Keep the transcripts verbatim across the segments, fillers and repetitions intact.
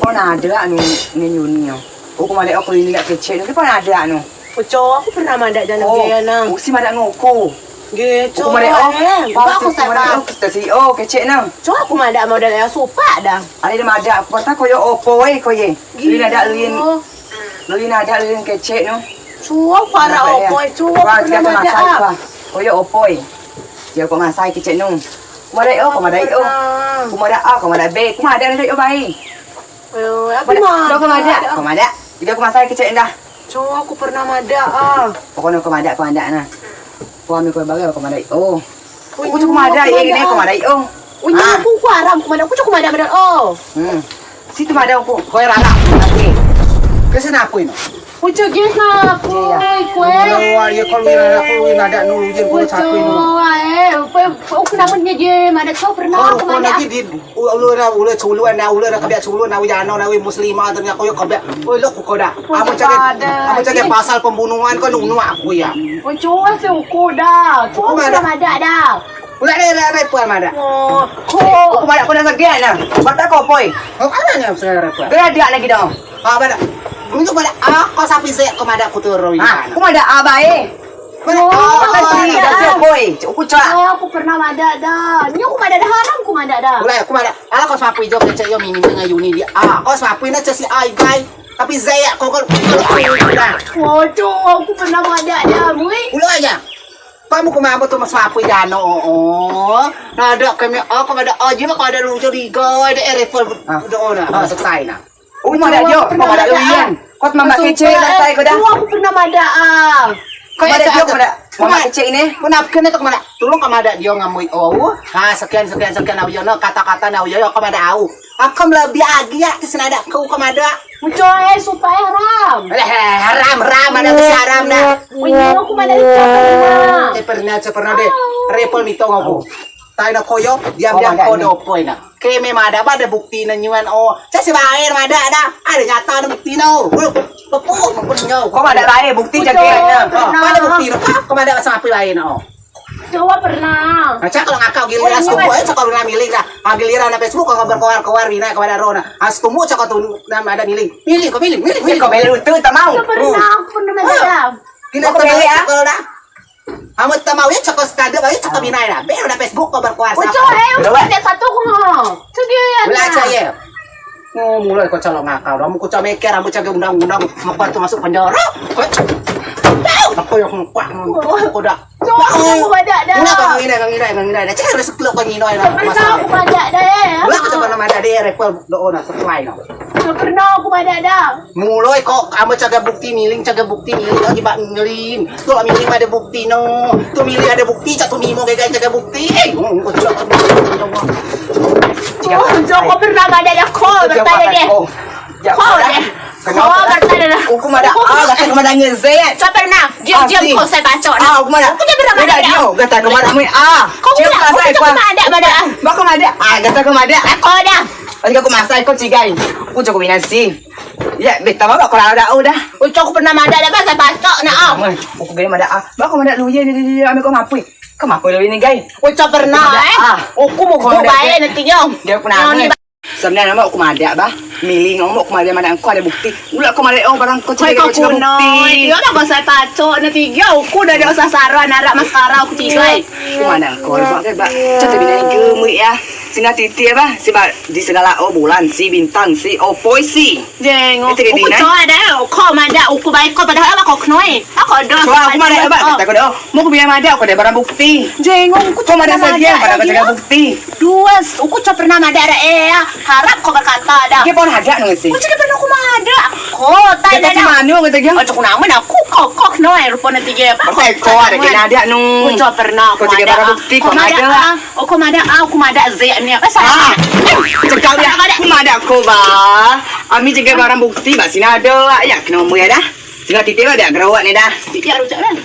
Pernah ada anu, ni Yuni yo. Uku madeak o ko ini dak kecek, ni pernah ada anu. Uco, uku pernah madeak jano. Oh, gen nang. Uku si madeak ngen uku. Gen, uku madeak o. Eh, uku madeak o, kita si o kecek nang. Uco, uku madeak model yo supak dah. Ade madeak, uku kata ko yo opo, eh, ko ye. Lin ade lin. Lin ade lin kecek no. Uco, uku ade opo, uco, uku pernah madeak. Ko yo opo, eh. Yo ko masai kecek no. Uku madeak o, ko madeak o. Uku madeak a, ko madeak be. Uku madeak o bae. Ayo, apa mah? Ko madeak, ko madeak. Jadi uku masai kecek dah. Uco, uku pernah madeak ah. Pokokne ko madeak, ko madeak nah. Ko ami ko bagai ko madeak. Oh. Uku cukup madeak, ye gini ko madeak. Oh. Unya aku ku aram, ku madeak, uku cukup madeak, madeak. Oh. Hmm. Situ madeak uku. Ko rara. Oke. Kesen aku ini. Uco gen aku. Kue. Ulo, ye ko lu rara, aku lu madeak nulu, ye ko satu ini. Uco, eh, uku namanya je madeak, uco pernah aku madeak. Ulu na, ulu culun na, ulu na kebiak culun na, wi jano na, wi muslimah, ternyata ko yo kebiak. Oi, lok ko da. Amen cake, amen cake pasal pembunuhan ko nunu aku ya. Oi, coa si uku da. Coa uku madeak da. Ulu da da da puan madeak. Oh, ko. Uku madeak ko na segian na. Bata ko poi. Oh, ada nya saya repot. Geradak lagi dong. Ah, madeak. Unjuk madeak. Ah, ko sapi se ko madeak ku turun. Ah, ko madeak abai. Mana? Oh, madeak sini, madeak sini, boy. Uku coa. Oh, uku pernah madeak da. Nyo uku madeak da, haram uku madeak da. Ulai, uku madeak. Ala ko sapu ijo kecek yo mini ngai Yuni dia. Ah, ko sapu ina cesi ai gai. Tapi zaya ko ko. Oh, coa, uku pernah madeak da, mui. Ulai aja. Kamu ku mamo tu mas sapu jano, oh. Nadeak keme, oh, ko madeak aji, ko madeak lu curiga, ada erepol. Ah. Udah ona, ah, selesai na. Uku madeak dio, ko madeak luyen. Kot mama kecek, selesai ko da. Uku pernah madeak ah. Ko madeak dio, ko madeak mama kecek ini. Ko nak kene tu ko madeak. Tulung ko madeak dio ngamui au. Ha, sekian, sekian, sekian, au yo no, kata-kata na au yo, ko madeak au. Aku lebih agi ya, tes nadeak ko, ko madeak. Uco, eh, supak, eh, haram. Eh, haram, haram, madeak tes haram na. Uyo, uku madeak tes haram na. Cek pernah, cek pernah de. Repol mito ngau. Tai na ko yo, diam-diam ko do poi na. Keme madeak ba ade bukti ne nyuan o. Cak si bae madeak da. Ade nyata ade bukti no. Pepuk mempun nyau. Ko madeak bae bukti jage ne. Ade bukti no. Ko madeak sama api bae no. Coa pernah. Nah, cak kalau ngakau giliran setumbuk, eh, cak kalau na miling dah. Ah, giliran na Facebook ko berkoar-koar bina ko madeak ro na. Ah, setumbuk cak ko tu na madeak miling. Miling ko miling, miling, miling ko miling. Itu tak mau. Coa pernah, uku pernah madeak da. Gila ko miling ya. Kalau dah. Amen tak mau ya cak ko sekade bae cak ko bina dah. Be na Facebook ko berkoar. Uco, eh, uku madeak satu ko. Segi ya. Belajar ya. Oh, mulai ko calon ngakau, amen ko cak meker, amen cak undang-undang, mako tu masuk penjara. Mako yo kuak, ko da. Coa pernah uku madeak da. Ngina, ngina, ngina, ngina. Cak harus kelok ko ngina. Coa pernah uku madeak da, eh. Lah, coa pernah madeak da, repol do ona supply no. Coa pernah uku madeak da. Muloi ko, amen cak bukti miling, cak bukti miling, lagi bak miling. Tu miling ade bukti no. Tu miling ade bukti, cak tu mimo gegai cak bukti. Eh, ngomong ko cak. Oh, coa pernah madeak da ko, bertanya deh. Ko deh. Ko bertanya dah. Uku madeak ah, kata ko madeak ngezet. Coa pernah. Diam, diam, ko saya bacok dah. Ah, uku madeak. Uku coa pernah madeak dah. Kata ko madeak mui ah. Ko madeak, madeak ah. Bako madeak. Ah, kata ko madeak. Ko dah. Lagi uku masai ko cigai. Uku cukup bina si. Ya, beta mama ko dah udah. Uco uku pernah madeak dah, ba saya bacok na ah. Uku gaya madeak ah. Bako madeak luyen ni, ame ko mapui. Ko mapui luyen ni gai. Uco pernah eh. Uku mau bae nanti yo. Dia pernah. Sebenarnya nama uku madeak bah. Miling ngomong uku madeak, madeak ko ade bukti. Ula ko madeak o barang ko cek ko bukti. Yo ba ko saya bacok na tiga uku dah ade sasaran arak maskara uku tiga. Uku madeak ko ba ke ba. Cak bina gemuk ya. Sina titik ba. Si ba di segala o bulan si bintang si opoi si. Jeng uku coa dah. Ko madeak uku bae ko padahal ba ko kenoi. Ako do. Coa uku madeak ba kata ko do. Mau ko biar madeak ko ade barang bukti. Jeng uku coa madeak saja pada ko cek bukti. Duas, uku coa pernah madeak dah eh. Harap ko berkata dah. Dia pun ada nung si. Uku coa pernah uku madeak. Ko tai dah. Manu kata dia. Uku nama aku ko ko kenoi rupa nanti dia. Ko ada kena ada nung. Uku coa pernah uku madeak. Ko madeak ah, uku madeak zek ni. Eh salah. Cekal dia. Uku madeak ko ba. Ami jaga barang bukti ba sini ada. Ya kena umur ya dah. Tinggal titik ba dia gerawat ni dah. Titik rujak dah.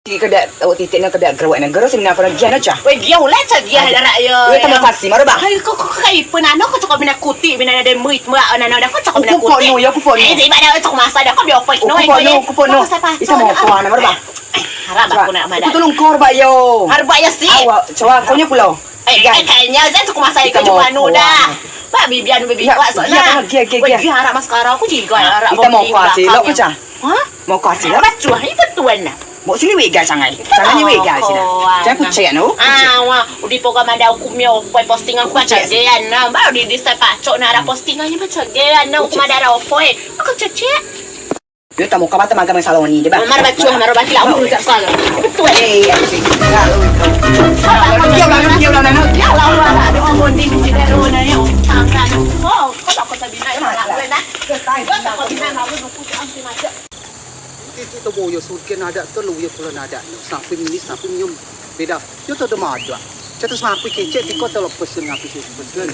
Titik kedak, awak titik nak kedak gerawat nak gerawat sini nak kena gian aja. Weh dia ulai cak dia darah ya. Weh tambah pasti mara bah. Hai ko ko kai pun ano ko cakap bina kuti bina ada muit muat ano ada ko cakap bina kuti. Aku pun no, ya aku pun no. Eh di mana cakap masa dah ko dia opo no. Aku pun no, aku pun no. Itu mau apa nak mara bah. Harap aku nak madeak. Aku tolong kor bah yo. Harap bah ya si. Awak coa ko nya pulau. Eh, kayaknya Zan suku masai ke cuma anu dah. Ba bibi anu bibi kuat sok nah. Weh, harap maskara ku cigai harap. Ita mau kuat silok ku cah. Hah? Mau kuat silok. Bacuah itu tuan nah. Mau sini wega sangai. Sangai ni wega sini. Jangan ku cek anu. Ah, wah, udi poga madau ku mio kue postingan ku baca gean nah. Baru di desa pacok nak ada postingan ni baca gean nah. Ku madau ada opoi. Aku cecek. Yo tamu kau mata magang saloni deh bah. Mar bacuah mar baki lah umur tak salah. Betul. Eh, ya sih. Diam lah, diam lah, diam lah. Ya Allah, ada orang bonding di dalam rumah ni. Tangan. Oh, kau tak kau tak bina ya malah gue nah. Kau tak kau bina malu buku tu anti macam. Titik tu boyo surga nada tu lu ya pula nada. Sampai mini sampai minum beda. Yo tu ada majuak. Catu sampai kecek tiko tu lepas ngapi sih lepas.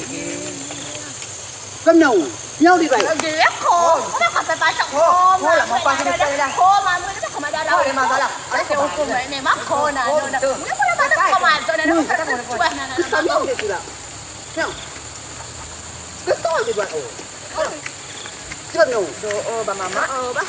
Kau nau, nyau di baik. Lagi ya ko. Kau tak kata pacak ko. Ko lah mau pasang sekali dah. Ko mamu ni tak kemada dah. Ko ada masalah. Ada si hukum ni mak ko nah. Ko tu. Mula pula batas ko macam nak. Kau tak cuba nak nak. Kau tak mau dia pula. Nyau. Betul dia buat oh. Cuba nyau. Oh, ba mama. Oh, ba.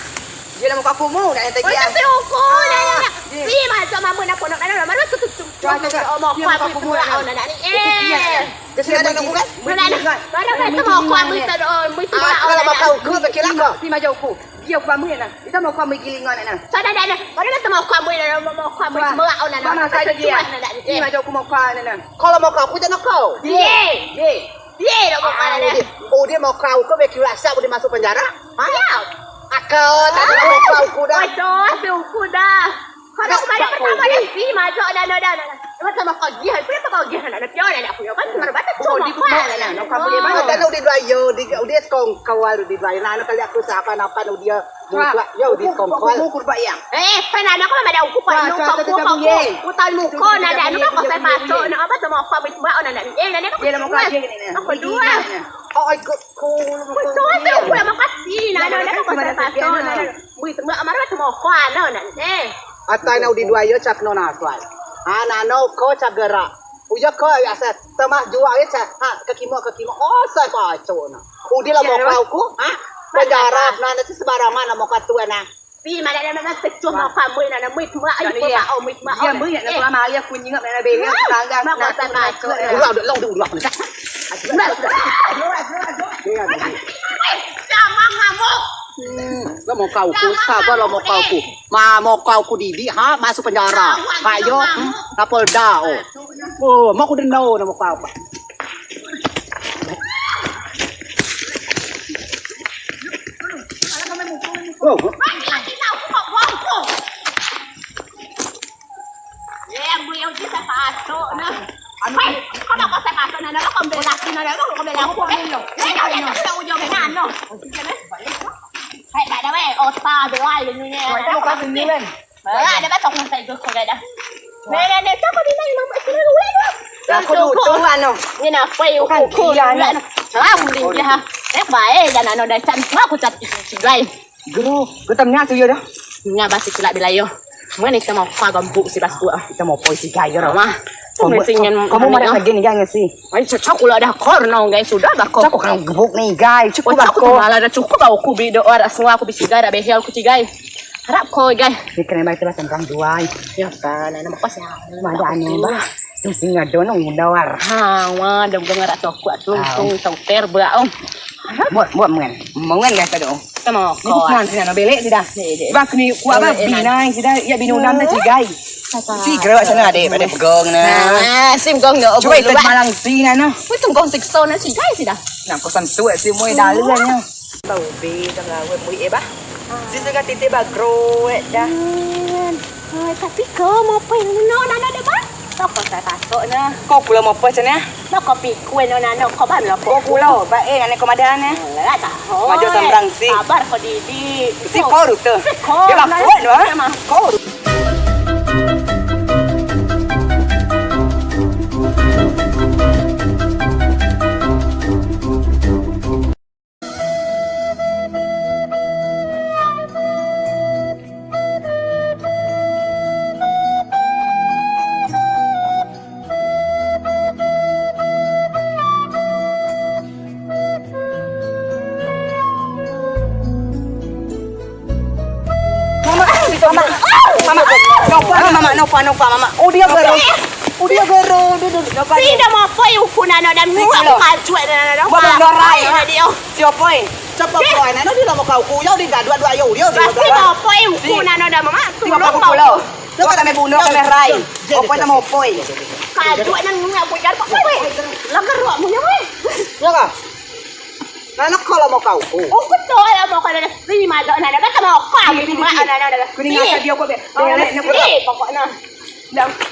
Dia lah muka kumu nak yang tadi. Kau tak si hukum dah nak. Si macam mamu nak kono nak nak. Mana tu tu tu. Cuba cuba. Oh, mau kuat kumu nak. Oh, nak ni. Eh. Jadi ada nunggu kan? Mana ni? Mana kan tu mau kuat mui tu. Oh, mui tu. Ah, kalau mau kau, kau tak kira kau. Si macam aku. Dia kuat mui nak. Ita mau kuat mui gilingan nak. Sana dah nak. Mana tu mau kuat mui nak. Mau kuat mui. Mau nak. Mana saya dia? Si macam aku mau kuat nak. Kalau mau kau, aku tak nak kau. Ye. Ye. Ye, dah mau kuat nak. Oh, dia mau kau, kau berkira asap, dia masuk penjara? Hah? Ya. Akal, tak ada mau kau, aku dah. Waduh, si uku dah. Kalau aku balik pertama dah si, majak dah, dah, dah, dah. Lepas sama kau gih, aku dah kau gih, nak, nak, pion, nak, aku, kan, cuma batas, cuma kuat nak, nak, kau boleh bantu. Tadi udah dua yo, di, udah sekongkol, udah dua yo. Nah, kali aku seakan-akan udah mutlak, yo, di sekongkol. Ukur, ukur, ukur, bayang. Eh, pernah ada kau ada ukur, kau ada ukur, kau ada ukur, kau ada ukur, nak ada, nak kau saya patut, nak apa sama kau, ambil semua, nak, nak, eh, nak, nak, aku dua. Oh, ikut, coba saya ukur, makasih, nak, nak, nak, kau saya patut, nak, nak. Wih, tengok, amar, semua kau, nak, nak, eh. Atai na udi dua yo cak no naswai. Ha, nano ko cak gerak. Uyo ko asa temah juak yo cak. Ha, kekimo, kekimo. Oh, sai paco na. Udi lah mau kau ku, ha? Penjara na, na sembarangan na mau kau tuan na. Si, mana ada memang kecuh mau kau mui na, na mui tua, ayo, tua, oh, mui tua. Iya, mui na, tua mali aku nyingap na beli tangga. Mak kau sai paco. Ulah, udah, long, udah, udah. Udah, udah. Udah, udah. Sama ngamuk. Hmm, lah mau kau ku, sabar lah mau kau ku. Ma, mau kau ku didik, ha, masuk penjara. Kak yo, hmm, kapolda, oh. Oh, mau ku denda, oh, mau kau. Oh. Ye, bui uji sepatu ne. Hei, kau nak kau sepatu ne, kau bela sini ne, kau bela aku, eh. Eh, kau jangan kena ujung kena, no. Hei, tak ada, weh, otak, belai, ini, ni. Kau tak mau kasih ni, men. Eh, ada batok nak saya ikut kau dah. Nenek, nenek, kau di mana, Mak? Sini dulu, dulu. Aku dulu, anu. Ini nak apa, yuk, aku dulu, anu. Ah, mending dia, ha. Eh, baik, dan anu dah can, aku cat, guys. Guru, guru temnya tu yo dah. Nya basi kelak bilai yo. Mana kita mau pa gempuk si bas gua. Kita mau poi si gayo dah. Mah. Kamu, kamu marah lagi ni, guys, sih. Ai, cocok pula dah kor no, guys. Sudah dah kor. Cakok kan gebuk ni, guys. Cukup dah kor. Malah dah cukup aku bi doa dah semua aku bi si gayo dah behel aku si gayo. Harap kor, guys. Ni kena baik tu lah sengkang juai. Ya kan, nama pas ya. Mana anu bah. Tu singa dono ngudawar. Ha, wah, dong dong rak tokok tu, tu tau ter ba om. Buat, buat mengen. Mengen dah kado. Tamo ko. Ni bukan sini nak belek sida. Bak ni kuat bak binai sida, ya bini unam dah cigai. Si gerak sana ada, ada pegang nah. Nah, sim gong dah. Cuba itu malang sini nah. Wih, tunggu siksa nah cigai sida. Nah, kosan suat si moi dalan nya. Tau be dah ngawe moi eh bah. Si sida titik bak groet dah. Ai, tapi ko mau apa yang no nano deh bah? Toko saya pasok ne. Ko pulo mopo cene? Toko pikuen no nano ko ban lo. Ko pulo ba eh ane ko madan ne. Lah tahu. Majo samrang si. Sabar ko didi. Si ko rute. Si ko. Dia makuat no ha. Ko. Mama, mama, mama, mama, nopa, nopa, mama. Oh, dia baru. Udah gero, udah, udah. Si dah mopoi uku nano dan muak kajuak nano. Buat dorai. Dio. Si opoi. Coba opoi nano dio mopoi uku. Yo di gaduak dua yo dio. Si mopoi uku nano dan mama. Si mopoi uku lo. Lo kata me bunuh kata me rai. Opoi sama opoi. Kajuak nano muak aku jar pak. Weh. Lah gero mu yo weh. Yo ka. Nano kalau mau kau. Oh betul lah mau kalau si mado nano kata mau kau. Kuning asa dio kok be. Belek ne. Pokoknya.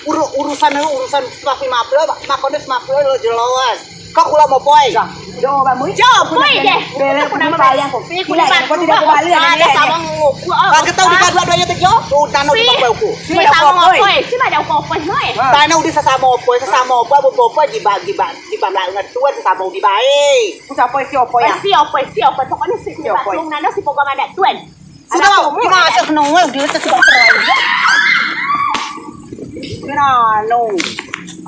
Uru-, urusan urusan semapul mapel, makonde semapul lo jelas. Kau kula mopoi. Jo, bamu. Jo, poi deh. Belek aku nama bayang kok. Kula kok tidak kembali ada sama nguku. Kau ketahu di kadua duanya tu jo. Tuh tanah di mopoi aku. Si sama mopoi. Si pada mopoi noi. Tanah udah sesama mopoi, sesama mopoi, abu mopoi di bagi bagi bagi ngetuan sesama di baik. Ku siapa si opoi ya? Si opoi, si opoi. Pokoknya si opoi. Nana si pokok ada tuan. Sudah, kena aja kena, weh, dia tu sebab terai. Kena, no.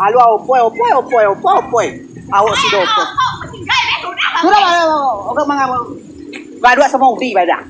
Alu, opoi, opoi, opoi, opoi, opoi. Awak sudah opoi. Sudah, sudah, sudah. Oke, mengapa? Gaduak sama Udi, baca.